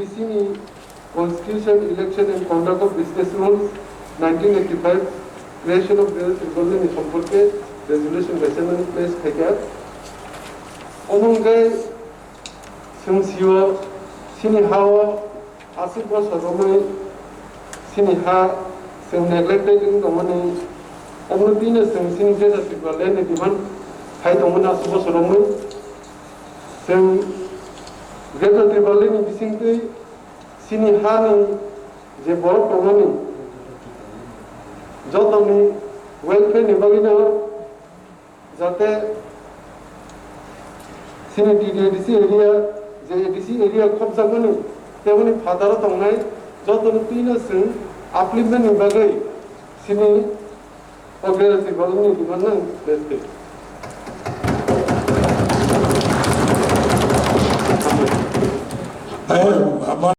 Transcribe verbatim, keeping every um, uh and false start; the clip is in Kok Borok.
Chini Constitution, Election and Conduct of Business Rules nineteen eighty-five, Creation of Greater Tribal Land ni সম্পর্কে resolution bai channel place khaikha. Omo hwnkhe chwng sio chini hao aswk bosor romwi chini ha chwng neglected wng tongmani, omo twino chwng chini Greater Tribal Land ni demand khai tongmani aswk bosor romwi. Chwng Greater Tribal Land ni bisingtwi chini hani je borok tongmani jotoni welfare ni bagwino jate chini T D A D C area, je A D C area khopjakmani, teboni phataro tongnai jotoni twino chwng upliftment ni bagwi chini o Greater Tribal Land ni demand nang, that's it.